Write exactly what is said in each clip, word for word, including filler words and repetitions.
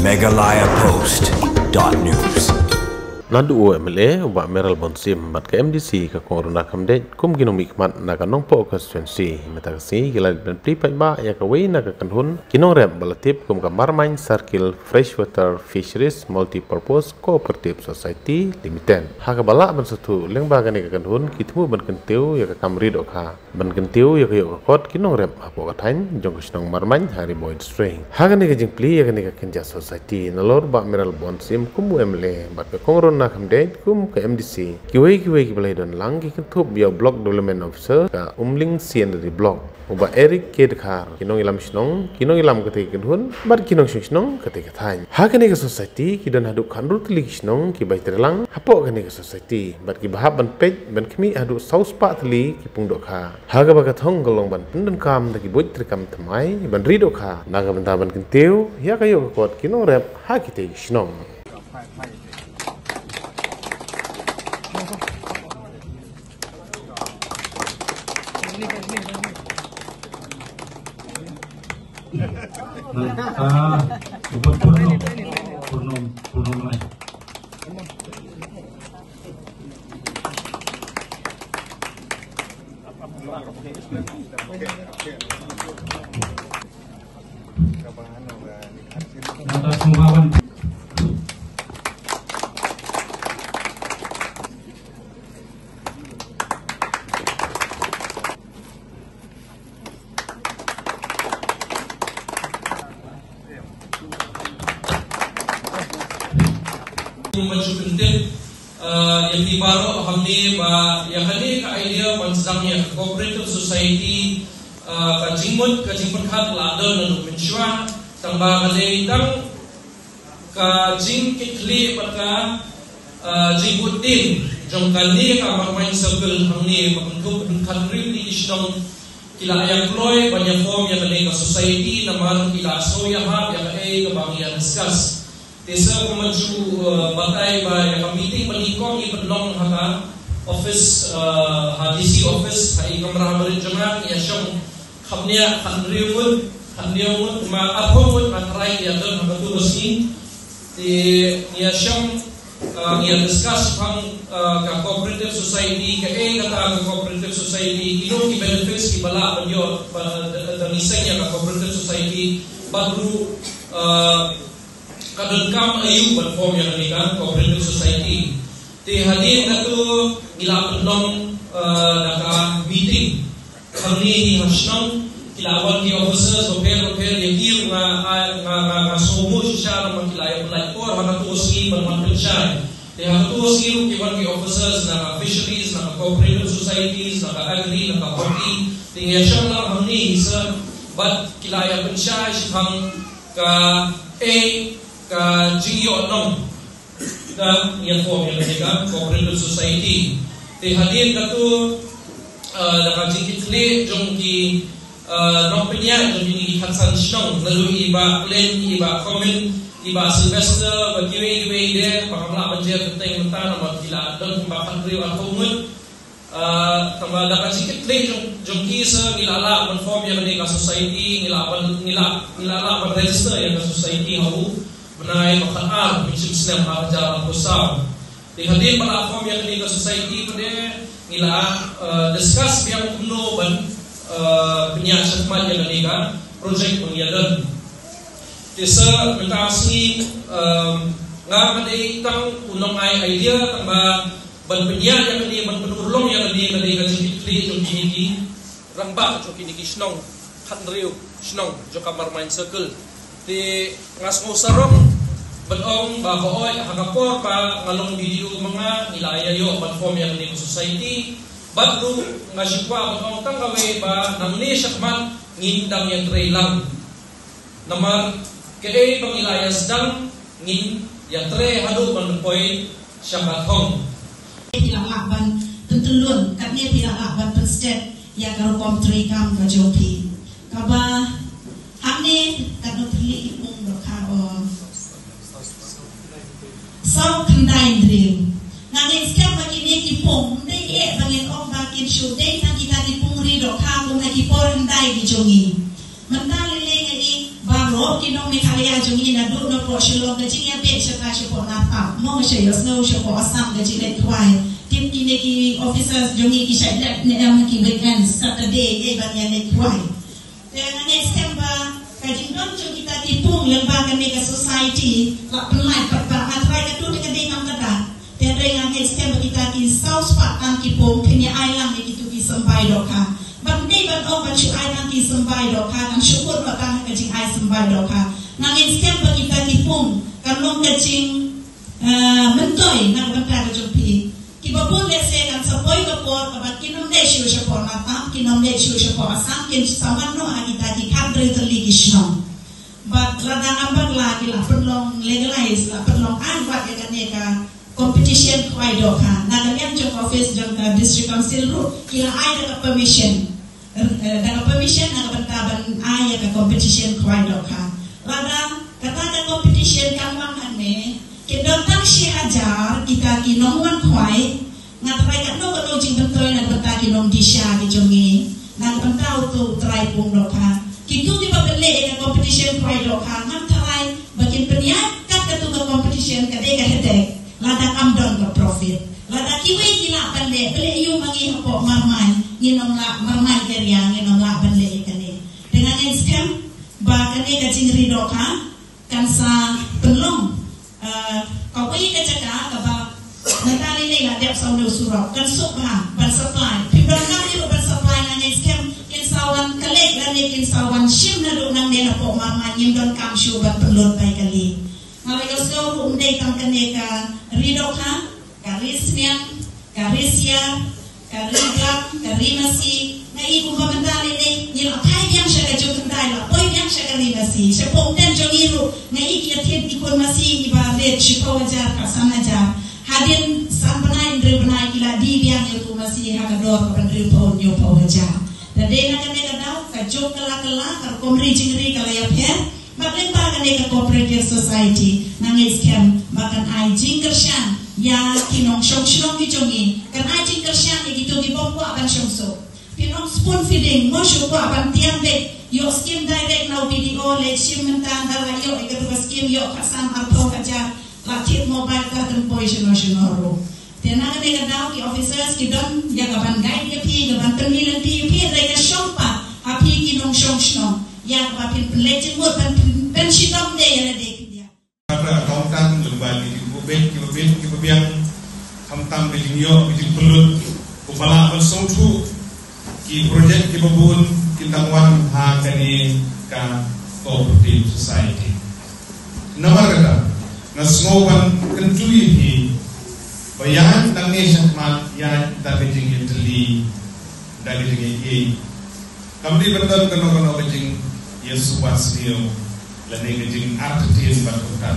Meghalaya Post dot news. Naduh u M L A u Bah Mayralborn Syiem bad ka M D C ka Kong Runa Khymdeit kum ki nongmihkhmat na ka Nongpoh constituency, mynta ka sngi ki la leit ban plie paidbah ïa kawei na ka kynhun ki nongrep ba la tip kum ka Marmain Circle Freshwater Fisheries Multipurpose Cooperative Society Limited, ha kaba lah ban sngewthuh lyngba kane ka kynhun ki thmu ban kyntiew ïa ka kam ri dohkha ban kyntiew ïa ka ïoh ka kot ki nongrep hapoh ka thaiñ jong ka shnong Marmain ha Ri Bhoi District. Ha kane ka jingplie ïa kane ka kynja society, nalor Bah Mayralborn Syiem kum u M L A bad ka Kong Runa Khymdeit kum ka M D C, kiwei kiwei kiba la ïadon lang ki kynthup ïa u Block Development Officer ka Umling C and D Block, u Bah Eric K Dkhar, ki nongïalam shnong, ki nongïalam katei ka kynhun bad ki nongshong shnong katei ka thaiñ. Ha kane ka society ki don haduh khathynriew tylli ki shnong kiba ïatreilang hapoh kane ka society bad kiba hap ban peit ban khmih haduh saw spah tylli ki pung dohkha, ha kaba ka thong ka long ban pyndonkam da ki buit treikam thymmai ban ri dohkha na ka bynta ban kyntiew ïa ka ïoh ka kot ki nongrep ha kitei ki shnong. Ah, purno, purno, purno mai. Ïa phi baroh hangne ba ïa kane ka idea ban sdang ïa ka cooperative society, ah, ka jingmut ka jingpyrkhat la don naduh mynshuwa, tang ba ka dei tang ka jingkitkhlieh bad ka, ah, jingbuddien jong kane ka Marmain Circle hangne ba kynthup khathynriew tylli ki shnong ki la ïa kloi ban ïa form ïa kane ka society namar ki la sngew ïahap ïa kaei kaba ngi ïa discuss. Te sa kumba ju, eh, batai ba ïa ka meeting ba nyngkong ngi pynlong ha ka office, eh, ha D C office ha i kamra ha barit jong nga, ngi ïa shong khatñiah, khathynriew ngut, khathynñiew ngut, ma arphew ngut nga trai ïa don ha katu ka sngi. Te ngi ïa shong, eh, ngi ïa discuss shaphang, eh, ka cooperative society, kaei kata ka cooperative society, kino ki benefits kiba lah ban ïoh, ba, da, da ngi seng ïa ka cooperative society, bad ruh, eh, ka donkam aïu ban form ïa kane ka cooperative society. Te hadien katu ngi la pynlong, eh, da ka meeting. Hangne hi ha shnong ki la wan ki officers bapher bapher, ïa ki ruh nga, nga, nga, nga sngewnguh shisha namar ki la ïa pynlait por ha katu ka sngi ban wan pynshai. Te ha katu ka sngi ruh ki wan ki officers na ka fisheries, na ka cooperative societies, na ka agri, na ka horti. Te ngi ïa shong lang hangne hi sa bad ki la ïa pynshai shaphang kaei ka jingïoh nong da ngi ïa form ïa kane ka cooperative society. Te hadien katu, eh, da ka jingkitkhlieh jong ki, eh, nongpynïaid jong kine ki khatsan shnong, naduh i Bah Klen, i Bah Komin, i Bah Sylvester, bad kiwei kiwei de, ba ngam lah ban jer kyrteng mynta namar ki la don ba khathynriew arphew ngut. Ah, tangba da ka jingkitkhlieh jong, jong ki sa ngi la lah ban form ïa kane ka society, ngi la ban, ngi la, ngi la lah ban register ïa ka society ha u bnai ba khatar bnai Jun snem ar hajar arphew saw. Te hadien ba la form ïa kane ka society pat de ngi la, eh, discuss biang kumno ban, eh, pynïaid shakhmat ïa kane ka project ba ngi ïa don. Te sa mynta ka sngi, eh, nga ka dei tang u nongai idea tangba ban pynïaid ïa kane, ban pynurlong ïa kane, ka dei ka jingkitkhlieh jong kine ki rangbah jong kine ki shnong, khathynriew shnong jong ka Marmain Circle. Te nga sngew sarong ban ong ba hooid ha ka por ba nga long B D O ma nga ngi la ïa ïoh ban form ïa kane ka society. Bad ruh nga shu kwah ban ong tang kawei ba nangne shakhmat ngin dang ïatrei lang. Namar kaei ba ngi la ïa sdang ngin ïatrei haduh ban poi sha ka thong. Phi la lah ban pyntyllun, katne phi la lah ban pynstet ïa ka rukom treikam ka jong phi. Kaba hangne katno tylli ki pung dohkha, o. Saw khyndai hynriew. Nga ngeit skhem ba kine ki pung, ym dei eh ba ngin ong ba kin shu dei tang kita ki pung ri dohkha kum ha ki por hyndai ki jong ngi. Mynta lei lei nga i baroh ki nong Meghalaya jong ngi naduh na pok Shillong ka jingïabeh shata shapoh Nathap, mo sha ïohsngew shapoh Assam ka jingleit khwai. Tip kine ki officers jong ngi ki shait leit ne em ki weekend, Saturday, ïa ban ïaleit khwai. Te nga ngeit skhem ba ka jingdon jong kita ki pung lyngba kane ka society la pynlait pat ba nga trai ka tu te ka dei kam ka dak. Te hynrei nga ngeit skhem ba kita ki saw spah tang ki pung phin ïa ai lang ïa kitu ki symbai dohkha. Ban dei ban ong ban shu ai tang ki symbai dohkha, kan shu kut ba tang ka jingai symbai dohkha. Nga ngeit skhem ba kita ki pung kan long ka jing, eh, myntoi na ka bynta ka jong phi. Kiba bun lehse kan sa poi ka por kaba kin ym leit shuh shapoh Nathap, kin ym leit shuh shapoh Assam, kin sa wan noh ha kita ki khathynriew tylli ki shnong. Bad lada ngam bakla ki la pynlong legalize, la pynlong ai wat ïa kane ka competition khwai dohkha. Na ka liang jong office jong ka District Council ruh ki la ai da ka permission. Eh, da ka permission na ka bynta ban ai ïa ka competition khwai dohkha. Lada kata ka competition kam wan hangne, kin don tang shi hajar kita ki nongwan khwai. Nga trai katno katno jingmyntoi na ka bynta ki nongdie sha ki jong ngi, na ka bynta utu u trai pung dohkha. Kitu kiba pynleh ïa ka competition khwai dohkha, ngam trai ba kin pynïaid kat katu ka competition ka dei ka headache. Lada kam don ka profit. Lada kiwei ki lah ban leh, pynleh ïa u ma ngi hapoh Marmain, ngin ym lah, Marmain area, ngin ym lah ban leh ïa kane. Te nga ngeit skhem ba kane ka jingri dohkha kan sa pynlong, eh, kawei ka jaka kaba mynta lei lei la dep saw hynñiew surok, kan suk bha ban supply. Phim donkam ïa ruh ban supply, nga ngeit skhem kin sa wan collect lane kin sa wan shim naduh nangne napoh Marmain, ngim donkam shuh ban pynlut bai kali. Nga la ïohsngew ruh ym dei tang kane ka ri dohkha, ka ri sniang, ka ri siar, ka ri glam, ka ri masi. Nga i kumba mynta lei lei ngi la phai biang sha ka Jowkyndai, la poi biang sha ka ri masi. Shapoh Umden jong ngi ruh nga i ki ïa thied ki khun masi kiba rate shiphew hajar, khatsan hajar. Hadien san bnai hynriew bnai ki la die biang ïa u masi ha ka dor kaba hynriewphew hynñiewphew hajar. Te dei na kane ka daw ka juk kylla kylla, ka rukom ri jingri ka la ïapher. Bad lyngba kane ka cooperative society, nga ngeit skhem ba kan ai jingkyrshan ïa ki nongshong shnong ki jong ngi, kan ai jingkyrshan ïa kito ki bym kwah ban shong suk. Phin ong spoon feeding, mo shu kwah ban tiam beit, ïoh skim direct na u B D O, leit shim mynta, ynda la ïoh ïa katu ka skim, ïoh khatsan arphew hajar, la thied mobile, ka dang poi shano shano ruh. Te na kane ka daw ki officers ki don ïa ka ban guide ïa phi, ka ban pynmih lynti ïa phi, hynrei ka shong pat ha phi ki nongshong shnong ïa kaba phin pynleit jingmut, ban pyn, pynshitom de ïa lade phi ïa. Kata accountant lyngba ki, ki beit, ki beit, ki biang, khamtam ki jingïoh, ki jingpynlut, kumba lah ban sngewthuh ki project kiba bun kin dang wan ha kane ka cooperative society. Namar kata nga sngew ban kyntu ïa phi ba ïa nangne shakhmat ïa da ka jingïatylli, da ka jingïaieit. Kam dei ban don kano kano ka jingïasuba sniew lane ka jingartatien bad kumta.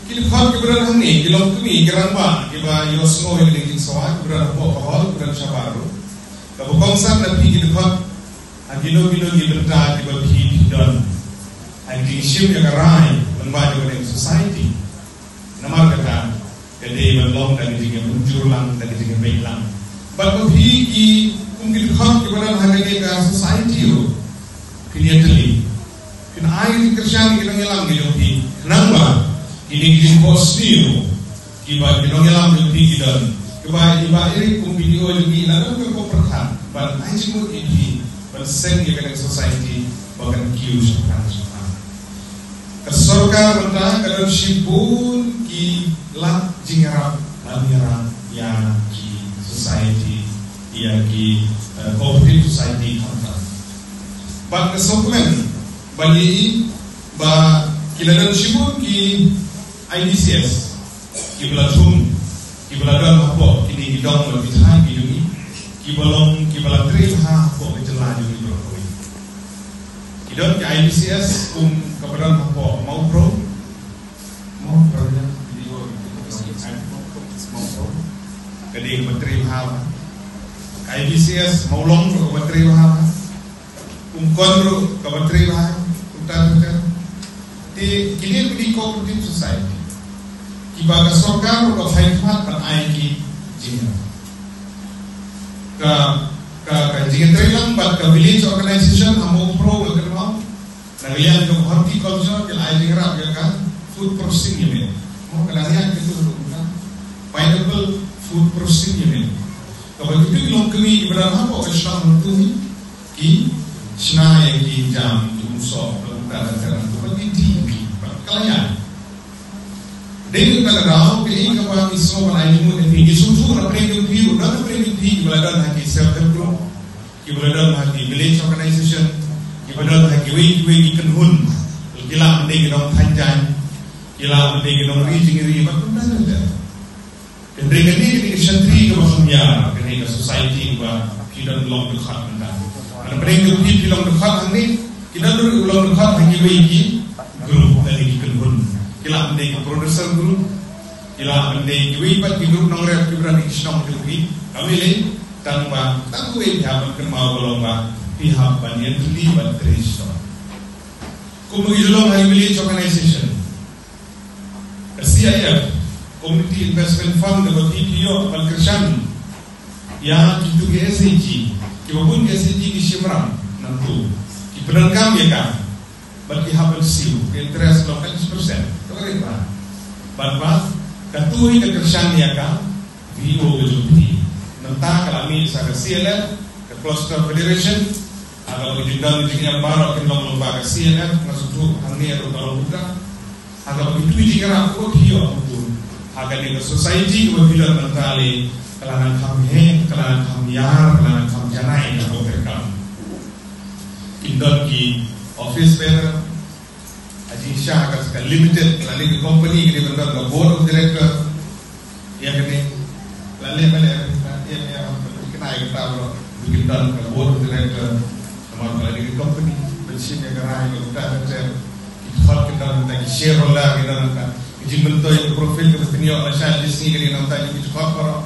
Ki dkhot kiba don hangne ki long kmie, ki rangbah kiba ïohsngew ïa ka jingsawa, kiba don hapoh ka hall, kiba don shabar ruh. Kaba kongsan na phi ki dkhot ha kino kino ki bynta kiba phi phi don ha ka jingshim ïa ka rai lyngba jong ka society. Namar kata ka dei ban long da ka jingïamynjur lang, da ka jingïabeit lang. Bad ma phi ki kum ki dkhot kiba don ha kane ka society ruh, phin ïatylli, phin ai ka jingkyrshan ïa ki nongïalam ki jong phi, khnang ba kine ki jingphohsniew kiba ki nongïalam jong phi ki don, kiba i Bah Eric kum B D O jong ngi la don ka rukom pyrkhat ban ai jingmut ïa phi ban seng ïa kane ka society ba kan kiew shaphrang shaphrang. Ka sorkar mynta ka don shibun ki lad jingïarap, lad jingïarap ïa ki society, ïa ki, eh, cooperative society khamtam. Bad ka sngewkmen ba ngi ba ki la don shibun ki I D C S kiba la thung, kiba la don hapoh kine ki dong bad ki thaiñ ki jong ngi, kiba long, kiba la trei bha hapoh ka jylla jong ngi baroh kawei. Ki don ki I D C S kum kaba don hapoh Mawphro, Mawphro, Mawphro. Ka dei kaba trei bha. I D C S Mawlong ruh kaba trei bha. Kum Kon ruh kaba trei bha, kumta kumta. Te kine ki dei cooperative society kiba ka sorkar ruh ka pynkhmat ban ai ki jingïarap. Ka, ka, ka jingïatreilang bad ka village organization ha Mawphro, ka kynmaw, Na ka liang jong horticulture ki la ai jingïarap ïa ka food processing unit. Mo ka dang ïa ka tu ka pineapple food processing unit. Kaba ki tu ki longkmie kiba don hapoh ka shnong tu hi ki shna ïa ki jam, ki umsoh, ka la kumta ka la kumta ka la kumta ki dih ki ba ka la ïa. Dei na kata ka daw, kaei kaba ngi sngew ban ai jingmut ïa phi, ngi sngewthuh na pdeng jong phi ruh don, na pdeng jong phi kiba la don ha ki self help group, kiba la don ha ki village organization, kiba don ha kiwei kiwei ki kynhun, ki lah ban dei ki nongthaiñ jaiñ, ki lah ban dei ki nongri jingri, bad kumta ter ter. Hynrei kane ka dei ka shantri kaba kham ïar, kane ka society kaba phi don long dkhot mynta. Na pdeng jong phi phi long dkhot hangne, ki don ruh u long dkhot ha kiwei ki group lane ki kynhun. Ki lah ban dei ki producer group, ki lah ban dei kiwei pat ki group nongrep kiba don ha ki shnong jong phi. Kam lei tang ba tang uwei phi hap ban kynmaw ba long ba phi hap ban ïatylli ban trei shnong. Kum ba ngi long ha ki village organization, ka C I F, Community Investment Fund, kaba phi phi ïoh ban kyrshan ïa kitu ki S H G, kiba bun ki S H G ki shim ram nangtu, ki pyndonkam ïa ka, bad ki hap ban siew, ka interest long ka percent, to ka rit ba. Bad ba katu hi ka kyrshan ïa ka V O ka jong phi. Nangta ka la mih sa ka C L F, ka Cluster Federation, ha kaba ki jingdon jingem baroh kin long lyngba ka C L F, nga sngewthuh hangne ruh ka long kumta. Ha kaba ki tu jingïarap kaba phi ïoh kumtu ha kane ka society kaba phi don mynta lei, ka la nang kham heh, ka la nang kham ïar, ka la nang kham janai na ka pyrkhat. Kin don ki office bearer, ha jingshisha ka, ka limited lane ka company ka dei ban don ka board of director. Ïa kane, la leh ba leh, ïa, ïa, ïa, kane ka ta bro, kin don ka board of director. Namar ba la dei ka company ban shim ïa ka rai, ba kumta ter ter. Ki dkhot ki don nangta, ki shareholder ki don nangta, ki jingmyntoi ka profit kaba pynïoh lashai lashisngi ka dei nangta, ki dkhot baroh.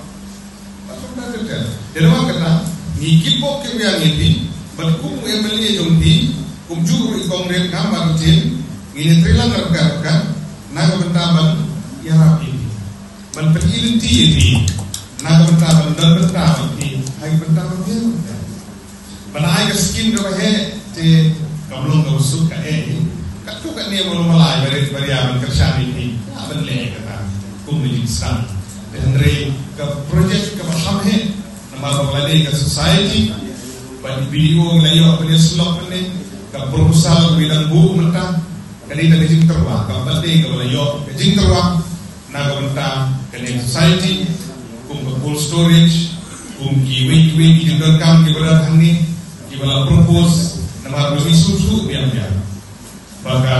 Ba kumta ter ter. Dei namar kata ngi kit bok kit wiang ïa phi, bad kum u M L A jong phi, kumjuh ruh i Congrade, nga Martin, ngin ïatreilang ryngkat ryngkat na ka bynta ban ïarap ïa phi, ban pyni lynti ïa phi na ka bynta ban don bynta bad phi ha ki bynta ba phi. Ban ai ka skim kaba heh te kam long kaba suk ka eh hi. Katto katne ma long ma lai ba rit ba ria ban kyrshan ïa phi, la ban leh kata kum ka jingsdang. Te hynrei ka project kaba kham heh namar ba la dei ka society, ba i B D O la ïoh ban ïasyllok mynne, ka proposal ba dang buh mynta, ka dei ka jingtyrwa, kaba dei kaba la ïoh ka jingtyrwa na ka bynta kane ka society, kum ka cold storage, kum kiwei kiwei ki jingdonkam kiba don hangne, kiba la propose namar ba ngi sngewthuh biang biang ba ka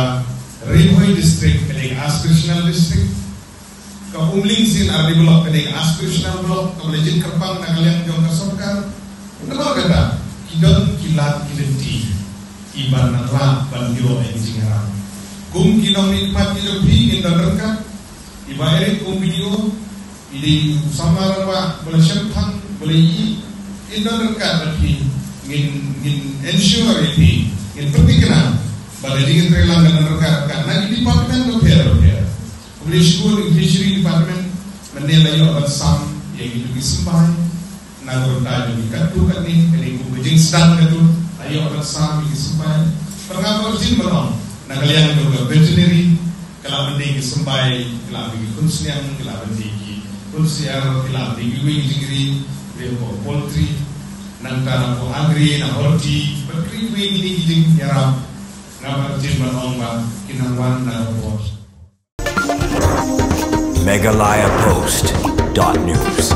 Ri Bhoi district ka dei ka aspirational district, ka Umling C and R D block ka dei ka aspirational block kaba la jin kyrpang na ka liang jong ka sorkar. Namar kata ki don ki lad ki lynti kiban nang lah ban ïoh ïa ki jingïarap. Kum ki nongmihkhmat ki jong phi ngin don ryngkat, i Bah Eric kum B D O, i dei u samla rangbah ba la shemphang, ba la ïohi, ngin don ryngkat bad phi, ngin, ngin ensure ïa phi, ngin pynthikna ba ka jingïatreilang kan don ryngkat ryngkat na ki department bapher bapher. Kumne shuh ka Fishery Department mynne la ïoh ban sam ïa kito ki symbai. Na ka bynta jong ki katto katne, kane kum ka jingsdang katto, la ïoh ban sam ïa ki symbai. Bad nga marjin ban ong, na ka liang jong ka veterinary, ka la ban dei ki symbai, ka la ban dei ki khunsniang, ka la ban dei ki khunsyiar, ka la ban dei kiwei ki jingri, dei ko poultry, nangta na ko agri, na horti, bad kiwei ki dei ki jingïarap. Nga marjin ban ong ba kin nang wan na ka por. Meghalaya Post dot news.